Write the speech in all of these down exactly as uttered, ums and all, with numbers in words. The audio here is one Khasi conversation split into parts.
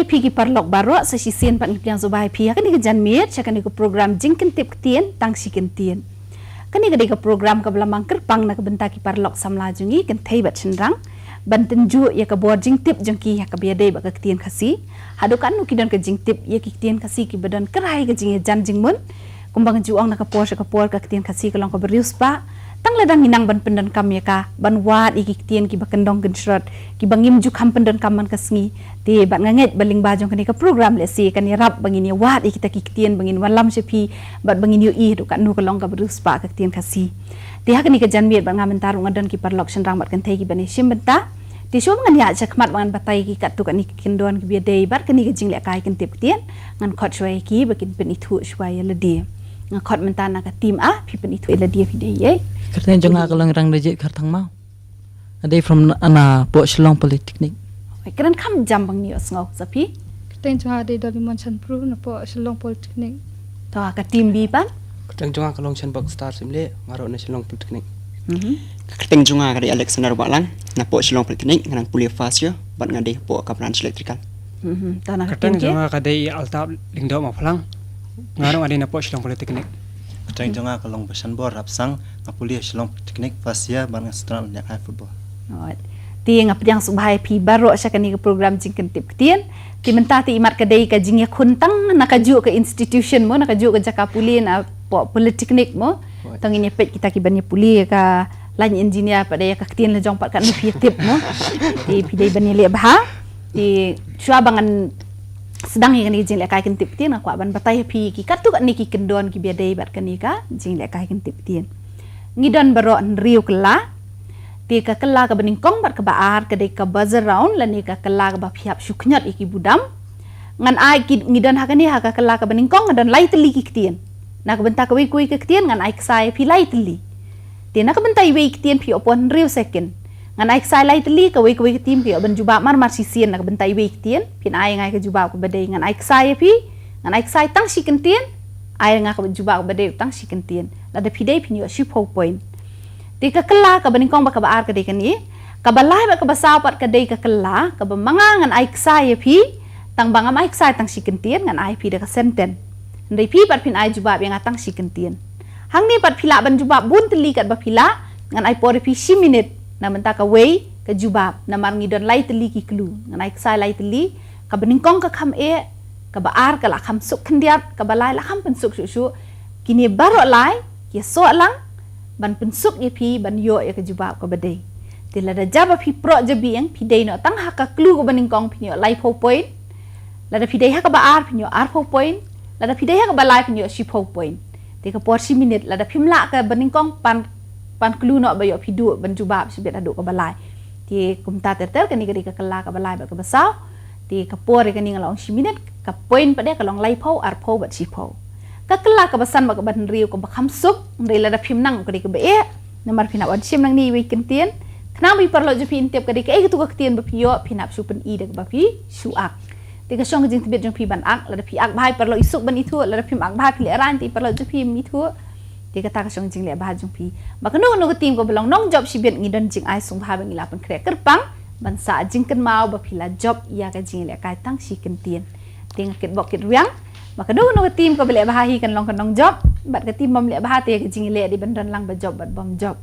Phi ki paralok baroh sa shisien pat ngi pdiang sngewbha ïa phi ha kane ka janmiet sha kane ka program Jingkyntip Ktien Tang Shi Kyntien. Kane ka dei ka program kaba la mang kyrpang na ka bynta ki paralok samla jong ngi kynthei bad shynrang ban tynjuh ïa ka bor jingtip jong ki ha kaba ïadei bad ka ktien Khasi. Haduh katno ki don ka jingtip ïa ki ktien Khasi kiba don kyrhai ka jingïajan jingmut. Kumba nga ju ong na ka por sha ka por ka ktien Khasi ka long kaba riewspah. Tang lada ngi nang ban pyndonkam ïa ka, ban wad ïa ki ktien kiba kyndong kynshrot, kiba ngim ju kham pyndonkam man ka sngi. Te bad nga ngeit ba lyngba jong kane ka program lehse kan ïarap ba ngin ïa wad ïa kita ki ktien ba ngin wallam sha phi, bad ba ngin ïohi haduh katno ka long kaba riewspah ka ktien Khasi. Te ha kane ka janmiet bad nga mynta ruh nga don ki paralok shynrang bad kynthei kiban ïashim bynta. Te shuwa ba ngan ïaid shakhmat ba ngan batai ïa ki katto katne ki kyndon kiba ïadei bad kane ka jinglehkai kyntip ktien, ngan khot shuwa ïa ki ba kin pynithuh shuwa ïa lade. Nga khot mynta na ka team A, phi pynithuh ïa lade phi dei ei. Kyrteng jong nga ka long Rangjit Kharthangmaw. Nga dei from na, napoh Shillong Polytechnic. Kren kham jam ba ngin ïohsngew sa phi. Kyrteng jong nga dei Dolimon Shanpru napoh Shillong Polytechnic. To ka team B pat? Kyrteng jong nga ka long Shanbok Star Simle, nga ruh na Shillong Polytechnic. Mhm. Kyrteng jong nga ka dei Alexander Bahlang, napoh Shillong Polytechnic, nga nang pule first year, bad nga dei hapoh ka branch electrical. Mhm. To na ka team K? Kyrteng jong nga ka dei Altap Lyngdoh Mawphlang, nga ruh nga dei napoh Shillong Polytechnic. Kyrteng jong nga ka long Bashanbor Rapsang, nga pule Shillong Polytechnic first year, bad nga sdang leh kai football. Alright. Te nga pdiang sngewbha ïa phi baroh sha kane ka program Jingkyntip Ktien. Te mynta te imat ka dei ka jingïakhun tang na kajuh ka institution mo, na kajuh ka jaka pule napoh Polytechnic mo. Right. To ngin ïa peit kita kiban ïa pule ka line engineer pat de ïa ka ktien la jong pat katno phi tip mo. Te phi dei ban ïaleh bha. Te shuwa ba ngan sdang ïa kane ka jinglehkai kyntip ktien nga kwah ban batai ïa phi ki katto katne ki kyndon kiba ïadei bad kane ka jinglehkai kyntip ktien. Ngi don baroh hynriew kylla. Te ka kylla kaba nyngkong bad kaba ar ka dei ka buzzer round lane ka kylla kaba phi hap shu kynjot ïa ki budam. Ngan ai ki, ngi don ha kane ha ka kylla kaba nyngkong nga don lai tylli ki ktien. Na ka bynta kawei kawei ka ktien ngan ai ksai ïa phi lai tylli. Te na ka bynta iwei i ktien phi ïoh poi hynriew second. Ngan ai ksai lai tylli, kawei kawei ka team ka ïoh ban jubab marmar shisien na ka bynta iwei i ktien. Phin ai ïa nga ka jubab kaba dei, ngan ai ksai ïa phi. Ngan ai ksai tang shi kyntien. Ai ïa nga ka jubab kaba dei tang shi kyntien. Lada phi dei phin ïoh shiphew point. Te ka kylla kaba nyngkong bad kaba ar ka dei kane. Kaba lai bad kaba saw pat ka dei ka kylla kaba ma nga ngan ai ksai ïa phi. Tang ba ngam ai ksai tang shi kyntien, ngan ai phi da ka sentence. Hynrei phi pat phin ai jubab ïa nga tang shi kyntien. Hangne pat phi lah ban jubab bun tylli katba phi lah, ngan ai por ïa phi shi minit. Na bynta kawei ka jubab, namar ngi don lai tylli ki clue. Ngan ai ksai lai tylli, kaba nyngkong ka kham eh, kaba ar ka la kham suk khyndiat, kaba lai la kham pynsuk shuh shuh. Kine baroh lai ki ïasoh lang ban pynsuk ïa phi ban ïoh ïa ka jubab kaba dei. Te lada jia ba phi proh jabieng, phi dei noh tang ha ka clue kaba nyngkong phin ïoh laiphew point. Lada phi dei ha kaba ar phin ïoh arphew point. Lada phi dei ha kaba lai phin ïoh shiphew point. Te ka por shi minit, lada phim lah kaba nyngkong pan, pan clue noh ba ïoh phi duh ban jubab shibit haduh kaba lai. Te kumta ter ter kane ka dei ka kylla kaba lai bad kaba saw. Te ka por ïa kane nga la ong shi minit, ka point pat de ka long laiphew, arphew bad shiphew. Ka kylla kaba san bad kaba hynriew kaba kham suk, hynrei lada phim nang ka dei kaba eh. Namar phin hap wan shim nangne iwei i kyntien. Khnang ba i paralok jong phi in tip ka dei kaei katu ka ktien ba phi ïoh, phin hap shu pyni da kaba phi shu ak. Te ka shong ka jingtbit jong phi ban ak, lada phi ak bha i paralok i suk ban ithuh, lada phim ak bha phi lehraiñ te i paralok jong phi im ithuh. Te kata ka shong jingleh bha jong phi. Ba kano kano ka team kaba long nongjop shibit ngi don jingai sngewbha ba ngi la pynkhreh kyrpang ban sah jingkynmaw ba phi la jop ïa ka jinglehkai tang shi kyntien. Te nga kitbok kitrwiang ba kano kano ka team kaba leh bha hi kan long ka nongjop, bad ka team bym leh bha te ka jingleh dei ban don lang ba jop bad bym jop.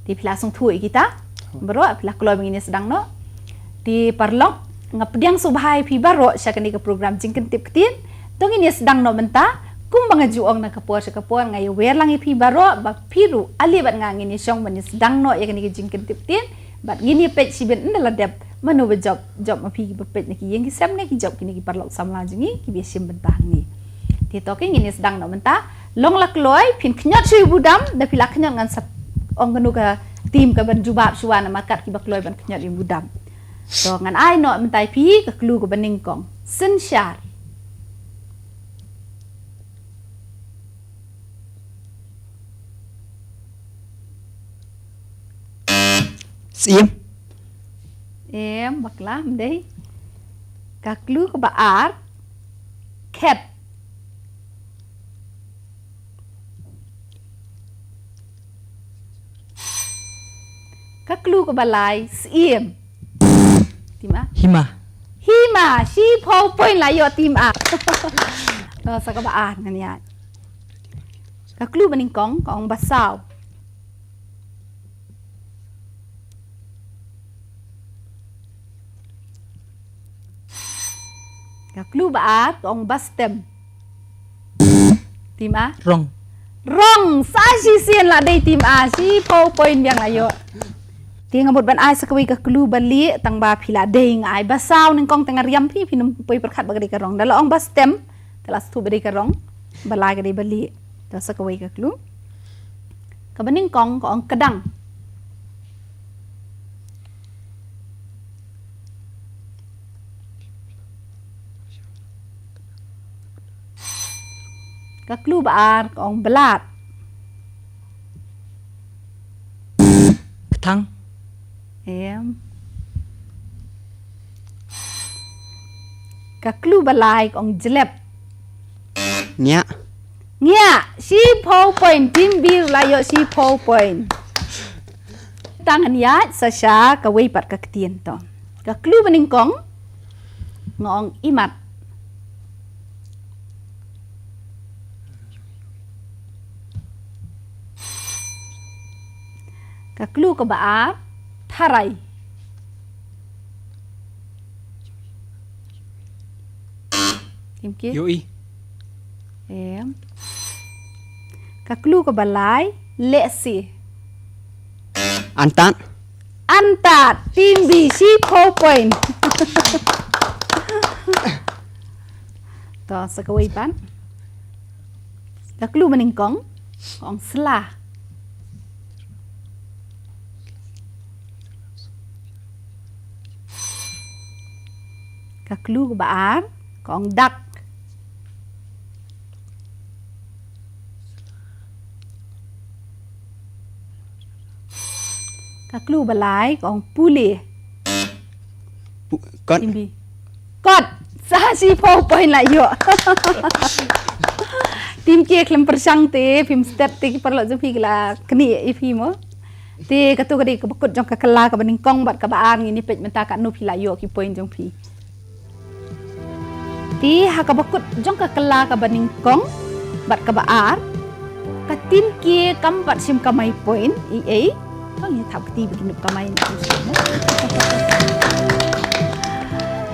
Te phi la sngewthuh ïa kita baroh, phi la kloi ba ngin ïa sdang noh. Te paralok, nga pdiang sngewbha ïa phi baroh sha kane ka program Jingkyntip Ktien. To ngin ïa sdang noh mynta. Kumba nga ju ong na ka por sha ka por, nga ïa wer lang ïa phi baroh ba phi ruh ale bad nga ngin ïa shong ban ïa sdang noh ïa kane ka Jingkyntip Ktien. Bad ngin ïa peit shibit ynda la dep mano ba jop, jop ma phi kiba peit na ki ïing ki sem ne ki jop kine ki paralok samla jong ngi kiba ïa shim bynta hangne. Te to ki ngin ïa sdang noh mynta. Long la kloi, phin kynjot shuwa i budam, da phi la kynjot ngan sa ong kano ka team kaban jubab shuwa namar kat kiba kloi ban kynjot i budam. To ngan ai noh mynta ïa phi ka clue kaba nyngkong. Synshar. Syiem. Em, bakla, ym dei. Ka clue kaba ar, khet. Ka clue kaba lai, syiem. Tima? Hima. Hima, shiphew point la ïoh team A. To sa kaba ar ngan ïaid. Ka clue ba nyngkong ka ong ba saw. Ka clue ba ar ka ong ba stem. Team A. Wrong. Wrong. Sa shisien la dei team A. Shiphew point biang la ïoh. Te nga mut ban ai sa kawei ka clue ba lieh tang ba phi la dei, nga ai ba saw nyngkong te nga riam phi, phin ym poi pyrkhat ba ka dei ka wrong. Da la ong ba stem te la sngewthuh ba dei ka wrong. Ba lai ka dei ba lieh. Te sa kawei ka clue. Kaba nyngkong ka ong kdang. Ka clue ba ar ka ong blad. Kthang. Em. Ka clue ba lai ka ong jlep. Ngiah. Ngiah. Shiphew point. Team B la ïoh shiphew point. Tang ngan ïaid sa sha kawei pat ka ktien to. Ka clue ba nyngkong nga ong imat. Ka clue kaba ar, tharai. Team K. Ïohi. Em. Ka clue kaba lai, lehse. Antad. Antad. Team B, shiphew point. To sa kawei pat. Ka clue ba nyngkong ka ong sla. Ka clue kaba ar ka ong dak. Ka clue ba lai ka ong pule. Pu-, kot. Team B. Kot. Sa shiphew point la ïoh. Team K khlem pyrshang te phim stet te ki paralok jong phi ki la knieh ïa phi mo. Te kato ka dei kaba kut jong ka kylla kaba nyngkong bad kaba ar, ngin ïa peit mynta katno phi la ïoh ki point jong phi. Te ha kaba kut jong ka kylla kaba nyngkong bad kaba ar, ka team K kam pat shim kamai point, ei ei. Tang ïa thap kti ba kin ïoh kamai na.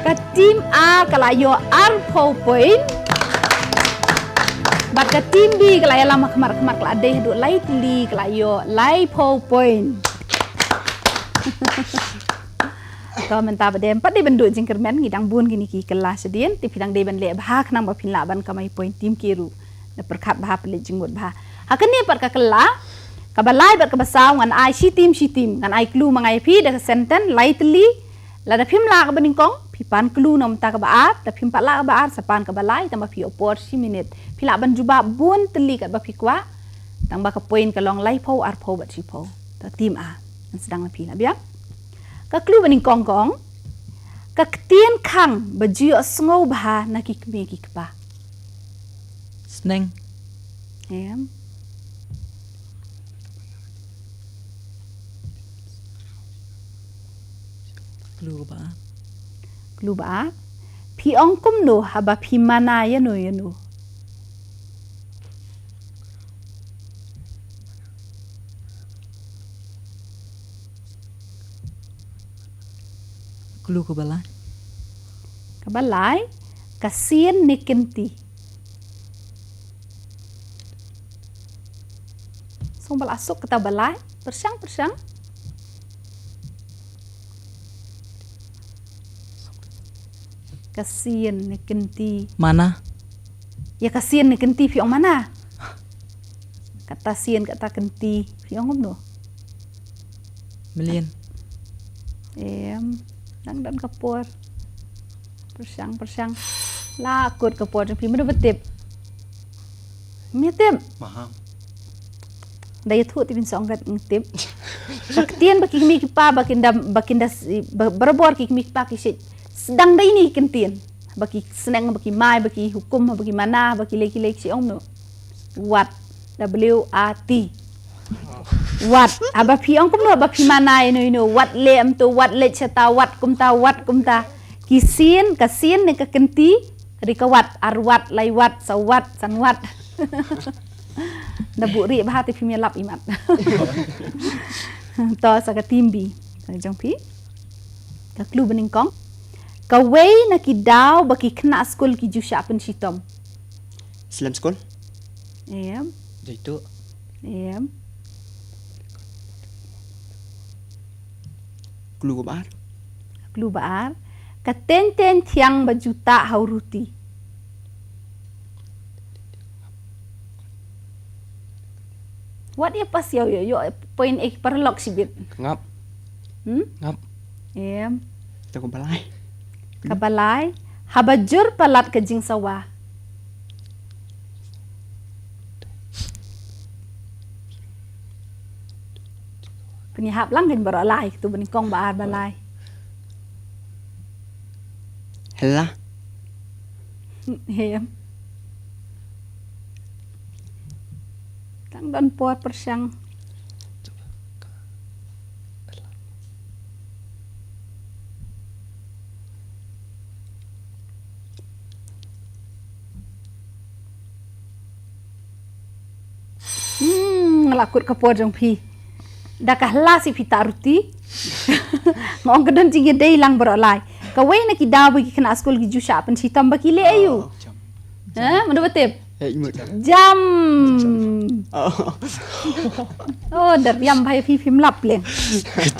Ka team A ka la ïoh arphew point. Bad ka team B ka la ïalam ha khmat khmat, ka la dei haduh lai tylli, ka la ïoh laiphew point. To mynta ba dei, ym pat dei ban duh jingkyrmen, ngi dang bun kine ki kylla shadien, te phi dang dei ban leh bha khnang ba phin lah ban kamai point, team K ruh. Da pyrkhat bha, pynleit jingmut bha. Ha kane pat ka kylla kaba lai bad kaba saw ngan ai shi team shi team, ngan ai clue ma nga ïa phi da ka sentence lai tylli. Lada phim lah kaba nyngkong phi pan clue na mynta kaba ar, lada phim pat lah kaba ar sa pan kaba lai, tang ba phi ïoh por shi minit. Phi lah ban jubab bun tylli katba phi kwah. Tang ba ka point ka long laiphew, arphew bad shiphew. To team A, ngan sdang na phi, la biang. Ka clue ba nyngkong ka ong, ka ktien khang ba ju ïohsngew bha na ki kmie ki kpa. Sneng. Em. Clue ba ar. Clue ba ar. Phi ong kumno haba phi mana ïano ïano? Clue kaba lai. Kaba lai, ka sien ne kynti. Song ba la suk kata ba lai, pyrshang, pyrshang. Ka sien ne kynti. Mana. Ïa ka sien ne kynti phi ong mana? Kata sien, kata kynti phi ong kumno? Mlien. Em, dang don ka por. Pyrshang, pyrshang. La kut ka por jong phi, mano ba tip? Ym ïa tip. Maham. Da ïathuh te phin sa ong kat ym tip. Ka ktien ba ki kmie ki kpa ba kin da, ba kin da, ba, barabor ki kmie ki kpa ki shait sdang da ine i kyntien. Ba ki sneng, ba ki mai, ba ki hukum, ba ki mana, ba ki lei ki lei, ki shait ong kumno? Wat. W A T. Wat. Haba phi ong kumno, haba phi mana ïano ïano, wat leh kumto, wat leit shata, wat kumta, wat kumta. Ki sien, ka sien ne ka kynti, ri ka wat, ar wat, lai wat, saw wat, san wat. Da buh ri bha te phim ïalap imat. To sa ka tim B. Ka jong phi. Ka clue banyngkong. Kawei na ki daw ba ki khynnah skul ki ju shah pynshitom. Slem skul. Em. Jaitu. Em. Clue ba ar. Clue ba ar. Ka teng teng thiang ba ju tah ha u ruti. Wat ïa pas ïa ïa ïa point ek paralok shibit. Ngap. Hmm? Ngap. Em. Te ko balai. Ka balai. Haba jur palat ka jingsawa. Pynïahap lang kan baroh lai, tu banyngkong ba ar ba lai. Hela. Hem. Tang don por pyrshang. Hmm, nga la kut ka por jong phi. Da ka hla si phi tah ruti. Nga ong ka don jingïadei lang baroh lai. Kawei na ki daw ba ki khynnah skul ki ju shah pynshitom ba ki leh aïu. Oh, jam. Ha, mano ba tip? Eh, imut. Jam. Oh. Oh, da riam ba phi phim lap leng.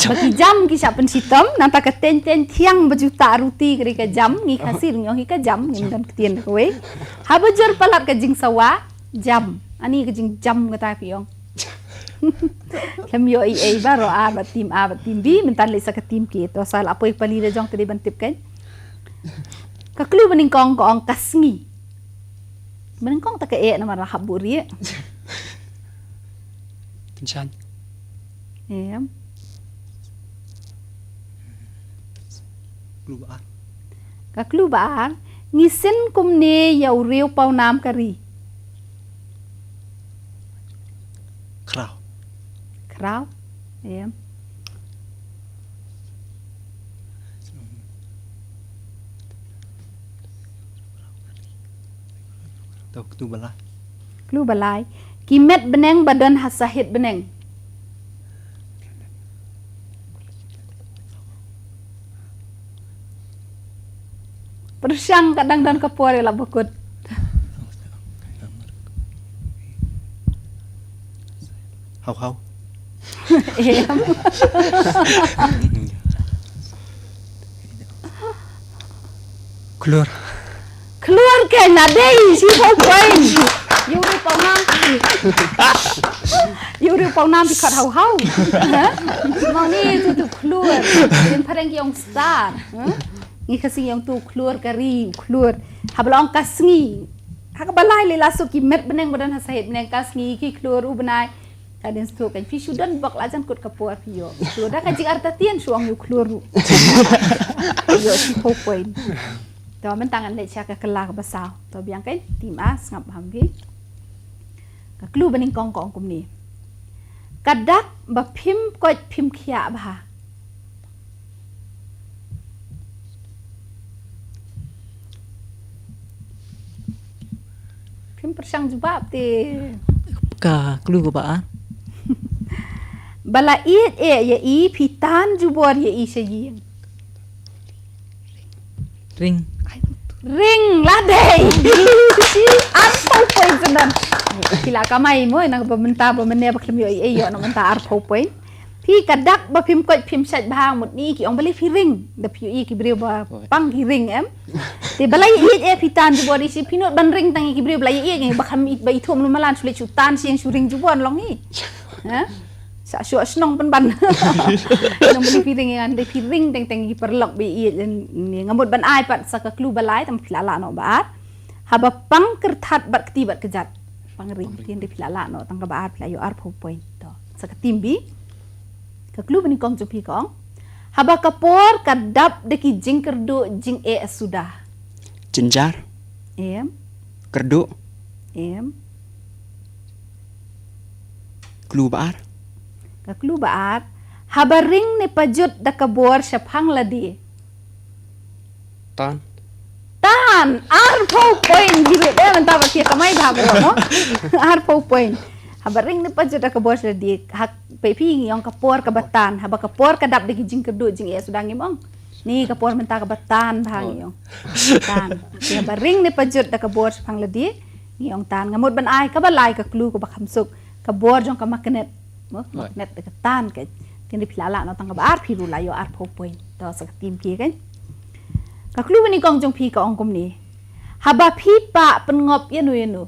Ba ki jam ki shah pynshitom, nangta ka teng teng thiang ba ju tah ruti ka dei ka jam, ngi Khasi ruh ngi ong hi ka jam, ngim don ktien kawei. Haba jur palat ka jingsawa, jam. Ani ka jingjam kata phi ong. Khlem ïoh ei ei baroh ar bad tim A bad tim B, mynta leit sa ka tim K. To sa la poi pali da jong te dei ban tip kan. Ka clue banyngkong ka ong ka sngi. Banyngkong ta ka eh namar la hap buh rieh. Tyngshaiñ. Em. Clue ba ar. Ka clue ba ar, ngi syn kumne ïa u riew pawnam ka ri. Khraw. Khraw. Em. To, clue ba lai. Clue ba lai. Ki met bneng ba don ha sahit bneng. Pyrshang ka dang don ka por ïa la ba kut. Haw haw. Em. Khlur. Khlur ka na dei, shi pau point. Ïa u riew pawnam. Ïa u riew pawnam phi khot haw haw. Ha? Mong ni tu tu khlur. Ïa phareng ki ong star. Ha? Ngi Khasi ngi ong tu khlur ka ri, khlur. Haba la ong ka sngi. Ha kaba lai lei la suk ki met bneng ba don ha sahit bneng ka sngi ki khlur u bnai. Ka dien sdang kan phi shu don bok la jan kut ka por phi ïoh. Shu da ka jing artatien shu ong ïa u khlur ruh. Ïoh shi pau point. To mynta ngan leit sha ka kylla kaba saw. To biang kan tim A sngap bha phi. Ka clue banyngkong ka ong kumne. Ka dak ba phim koit phim khiah bha. Phim pyrshang jubab te. Ka clue kaba ar. Ba la ïeit eh ïa i phi tan jubor ïa i sha ïing. Ring. Ring la dei. Arphew point sa nan. Ki la kamai mo nang ba mynta ba mynne ba khlem ïoh ei ei ïoh na mynta arphew point. Phi ka dak ba phim koit phim shait bha mut ni ki ong balei phi ring. Da phi ïohi ki briew ba pang ki ring em. Te balei ïeit eh phi tan jubor ïa i sha ïing phi nud ban ring tang ïa ki briew balei ïeit ba kham ba i thum lum malan shu leit shu tan sha ïing shu ring jubor long hi. Ha? Sa shu shnong pynban. Nang balei phi ring ïa ngan dei phi ring teng teng ïa ki paralok ba ïeit ni nga mut ban ai pat sa ka clue ba lai tang phi la lah noh ba ar. Haba pang kyrthat bad kti bad kjat. Pang ring. Pang ring. Te dei phi la lah noh tang kaba ar phi la ïoh arphew point. To. Sa ka tim B. Ka clue banyngkong jong phi ka ong. Haba ka por ka dap da ki jingkyrduh jingeh suda. Jynjar. Em. Kyrduh. Em. Clue ba ar. Ka clue ba ar. Haba ring ne pajut da ka bor shaphang lade. Tan. Tan, arphew point hi ruh, eh, mynta ba phi kamai bha baroh, no? Arphew point. Haba ring ne pajut da ka bor sha lade, ha, phi ngi ong ka por kaba tan, haba ka por ka dap da ki jingkyrduh jingeh suda ngim ong. Ni ka por mynta kaba tan bha ngi ong. Tan. Haba ring ne pajut da ka bor shaphang lade, ngi ong tan. Nga mut ban ai kaba lai ka clue kaba kham suk. Ka bor jong ka magnet. Mo, magnet da ka tan ka. Tang da phi la lah noh tang kaba ar, phi ruh la ïoh arphew point. To sa ka team ki kan. Ka clue ba nyngkong jong phi ka ong kumne. Haba phi pah pynngop ïano ïano.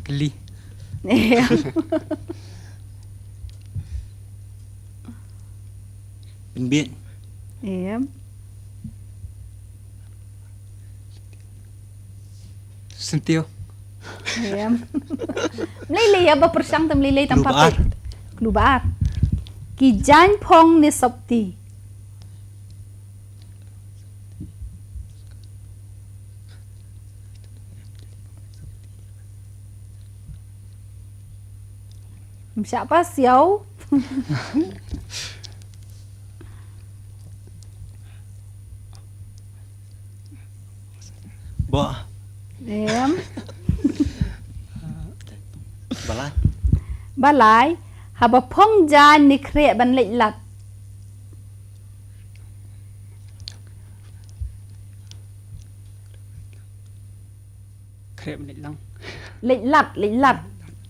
Kli. Em. Pynbieit. Em. Syntiew. Em. Mlei lei ïa ba pyrshang te mlei lei tang. Clue ba ar. Clue ba ar. Ki jaiñ phong ne sopti. Ym shah pasiaw. Ba. Em. Ba lai. Ba lai. Haba phong jaiñ ne khreh ban leit lad. Khreh ban leit lang. Leit lad, leit lad.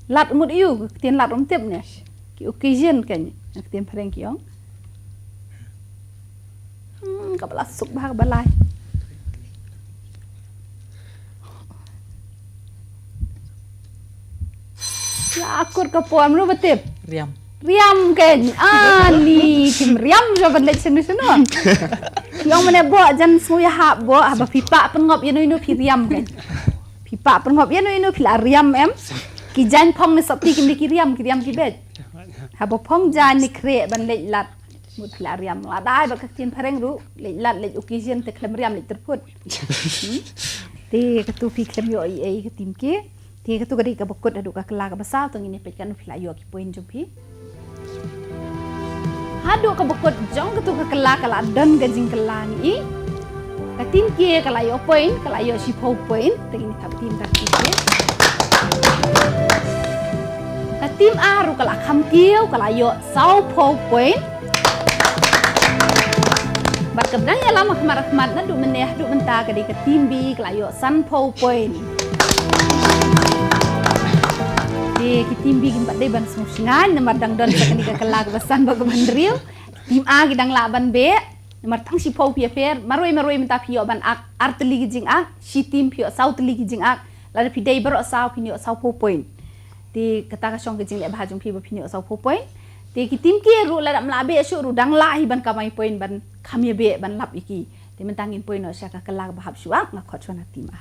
Lad mut ïu, ka ktien lad ym tip ne. Ki occasion kan, ka ktien phareng ki ong. Hmm, kaba la suk bha kaba lai. La kut ka por, mano ba tip? Riam. Riam kan. Ani, kim riam jong ban leit shano shano. Ki ong mane bo jan sngew ïahap bo, haba phi pah pynngop ïano ïano phi riam kan. Phi pah pynngop ïano ïano phi la riam em. Ki jaiñ phong ne sopti kim dei ki riam, ki riam ki beit. Haba phong jaiñ ne khreh ban leit lad. Mut phi la riam. La dei ba ka ktien phareng ruh, leit lad, leit occasion te khlem riam leit tyrphut. Hmm? Te katu phi khlem ïoh ei ei ka team ki. Te katu ka dei kaba kut haduh ka kylla kaba saw, to ngin ïa peit katno phi la ïoh ki point jong phi. Haduh kaba kut jong katu ka kylla ka la don ka jingkylla ngi. Ka team K ka la ïoh point, ka la ïoh shiphew point, te ngin ïa thap team ka team K. Ka team A ruh ka la kham kiew, ka la ïoh sawphew point. Bad kaba dang ïalam ha khmat ha khmat naduh mynne haduh mynta ka dei ka team B ka la ïoh sanphew point. Te ki team B kim pat dei ban sngewsynei namar dang don sa kane ka kylla kaba san bad kaba hynriew. Team A ki dang lah ban beh namar tang shiphew phi ïapher, marwei marwei mynta phi ïoh ban ak ar tylli ki jingak, shi team phi ïoh saw tylli ki jingak, lada phi dei baroh saw phin ïoh sawphew point. Te kata ka shong ka jingleh bha jong phi ba phin ïoh sawphew point. Te ki team K ruh lada ym lah beh shuh ruh dang lah hi ban kamai point ban kham ïabeh ban lap ïa ki. Te mynta ngin poi noh sha ka kylla kaba hap shuh, nga khot shuwa na team A.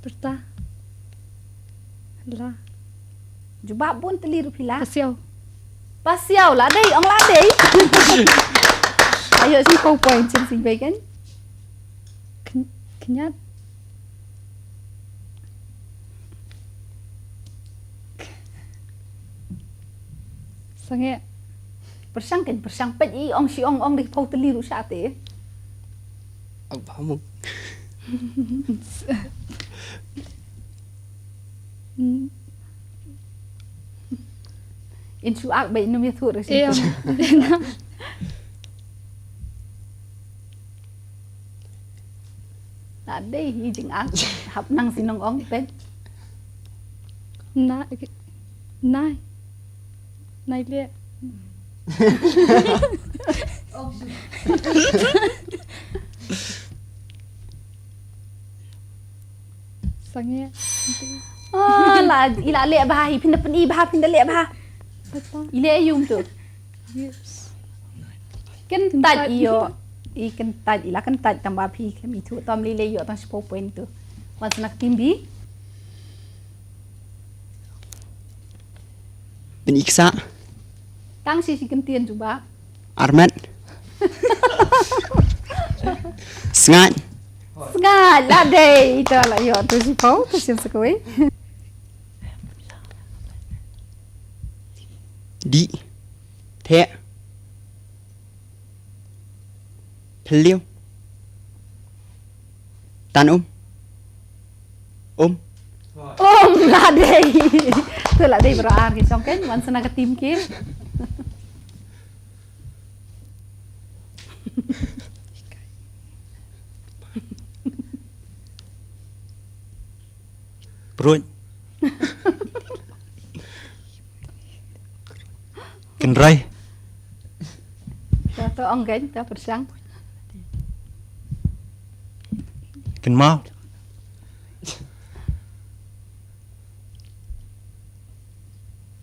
Pyrta. La. Jubab bun tylli ruh phi la. Pasiaw. Pasiaw la dei, ong la dei. Ayo, shiphew point, sing sing bacon. Kyn-, kynjat. Sangeh. Pyrshang kan, pyrshang peit i ong shi ong ong dei phew tylli ruh sha te. Abha mung. Hmm. In shu ak beit num ïathuh ruh shi. Ïa. Na dei hi jingak hap nang shnong ong peit. Na, nai. Nai leh. Sangeh. Ah, la, i la leh bha hi, phin da pyni bha, phin da leh bha. Papa. I leh aïu tu. Yes. Kyntait ïoh. I kyntait, i la kyntait tang ba phi khlem ithuh, to mlei lei ïoh tang shiphew point tu. Wan sa na ka team B. Pyni ksa. Tang shi shi kyntien jubab. Armet. Sngaid. Sngaid, la dei, to la ïoh tu shiphew, to shim sa kawei. Dih. Heh. Phylliew. Tan um. Um. Um, la dei. To la dei baroh ar ki shong kein, wan sa na ka team ki. Pruit. Kynroi. To, to ong kein, to pyrshang. Kynmaw.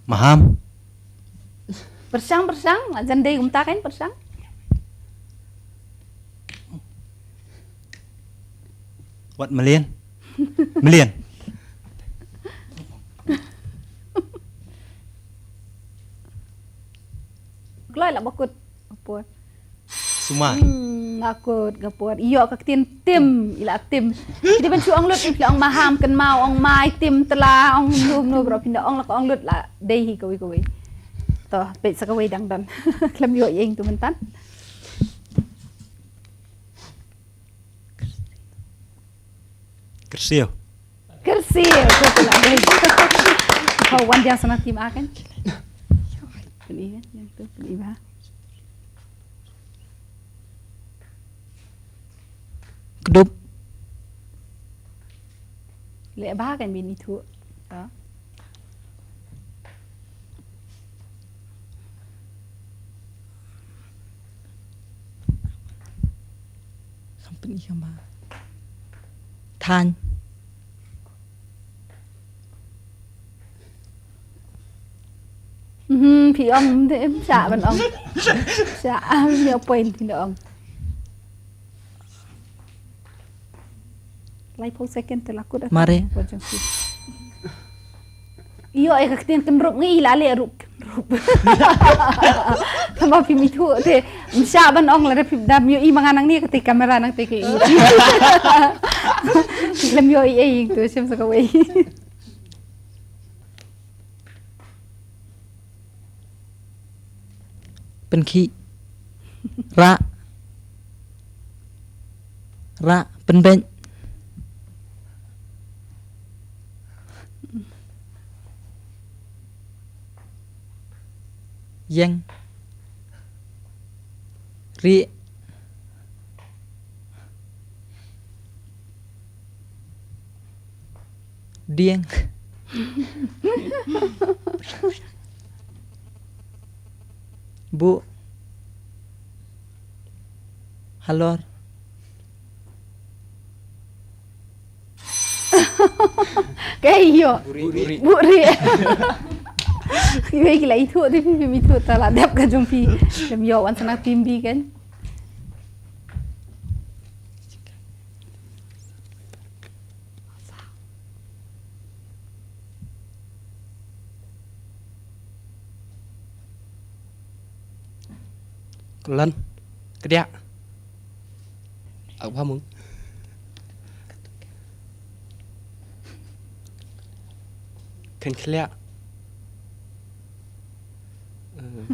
Maham. Pyrshang, pyrshang, la jan dei kumta kein, pyrshang. Wat mlien. Mlien. Kloi la ba kut. Sumar. Hmm, nga kut, nga kut. Ïoh ka ktien tim, i la tim. Ki dei ban shu ong lut, i phi la ong maham, kynmaw, ong mai, tim, tla, ong nu nu, baroh phin da ong la ka ong lut la dei hi kawei kawei. To, peit sa kawei dang don. Khlem ïoh ïing tu mynta. Kyrsiew. Kyrsiew, to, to la dei. Khaw wan diang sana tim a kein. Pyni kan, yang tu, pyni ba. Kdup. Leh ba kan bin ithuh. To. Kham pyni kham ba. Than. Mhm, phi ong de, em shah ban ong. Shah, em ïoh point phi ong. Laiphew second te la kut. Mare. Wat jong phi. Ïoh, eh, ka ktien kynrup ngi la leh rup, kynrup. Tangba phim ithuh te, em shah ban ong lada phim dam ïoh i ma nga nangne kata ka kamera nangta ka ïoh. Khlem ïoh i ei tu, shem sa kawei. Pynkhih. Rah. Rah, pynbeit. Ïeng. Rieh. Dieng. Buh. Halor. Kaei ïoh? Buhrieh. Buhrieh. Iwei ki la ithuh te phi, phim ithuh, ta la dep ka jong phi. Khlem ïoh, wan sa na team B kein. Kyllon. Kdiah. Ak bha mung. Khein khliah. Eh,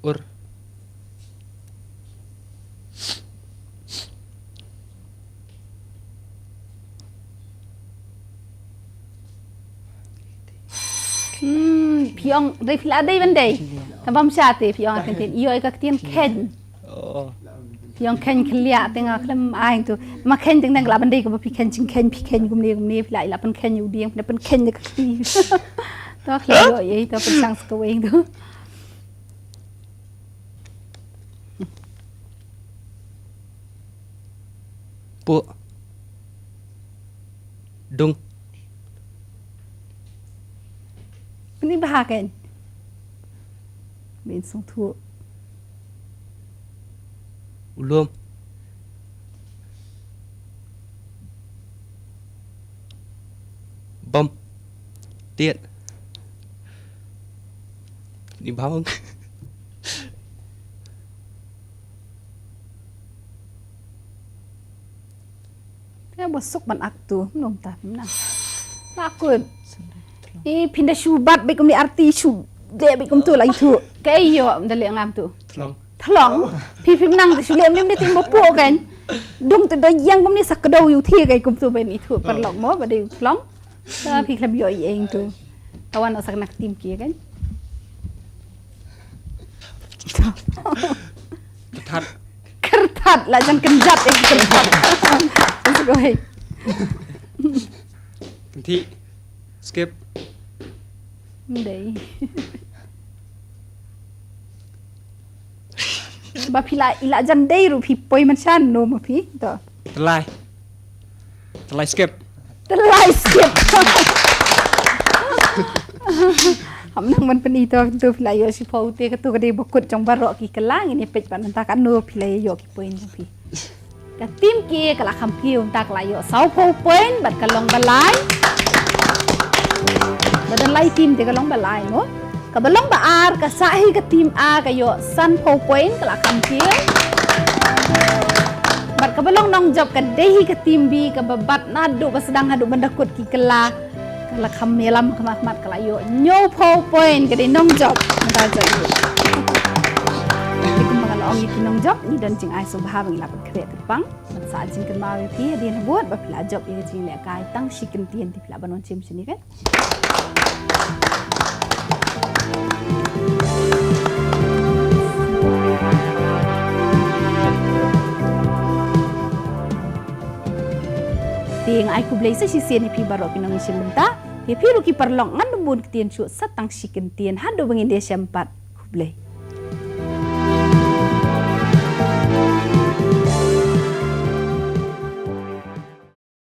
ur. Hmm, phi ong dei, phi la dei ban dei. Tang bam sha te phi ong ka ktien, ïoh ka ktien khein. Oh. Phi ong khein khliah te nga khlem ai tu. Ma khein teng teng la ban dei kaba phi khein jingkhein, phi khein kumne kumne, phi la, i la pynkhein u dieng, phi la pynkhein da ka kti. To khlem ïoh ei, to pynshang sa kawei tu. Puh. Dung. Pyni bha kein. Min sngewthuh. U lum. Bom. Tied. Pyni bha. Te ba suk ban ak tu, mlum ta, mnang. Takut. I phin da shu bat bad kumne arti shu Dep kumtu la ithuh. Kaei ïoh da leh ngam tu. Thlong. Thlong. Phi phim nang te shu leh mynne te mo po kan. Dung te da ïeng kumne sa kdew ïu thi kan kumtu ban ithuh paralok mo ba dei thlong. Sa phi khlem ïoh ïeng tu. Ka wan sa kane ka tim ki kan. Kyrthat. Kyrthat la jan kynjat eh kyrthat. Sugoi. Kynthih. Skip. Dei. Ba phi la i la jan dei ruh phi poi man shan no ma phi to. Tlai. Tlai skip. Tlai skip. Ham nang man pyni to to phi la ïoh shiphew te ka to ka dei ba kut jong baroh ki kylla ngin ïa peit pat mynta katno phi la ïoh ki point jong phi. Ka tim ki ka la kham kiew mynta ka la ïoh sawphew point bad ka long ba lai. Bad don lai tim te ka long ba lai mo. Ka ba long ba ar ka sah hi ka tim A ka ïoh sanphew point ka la kham kiew. Bad ka ba long nongjop ka dei hi ka tim B ka ba bat naduh ba sdang haduh ban da kut ki kylla. Ka la kham ïalam khmat khmat ka la ïoh hynñiewphew point ka dei nongjop. Mynta jop. Te kumba ka la ong ïa ki nongjop ngi don jingai sngewbha ba ngi la pynkhreh kyrpang. Ban sa jingkynmaw ïa phi hadien habud ba phi la jop ïa ka jinglehkai tang shi kyntien te phi la ban wan shim shane kan. Te nga ai khublei sa shisien ïa phi baroh ki nongshim bynta. Ïa phi ruh ki paralok ngan ym bun ktien shuh sa tang shi kyntien haduh ba ngin ïashem pat. Khublei.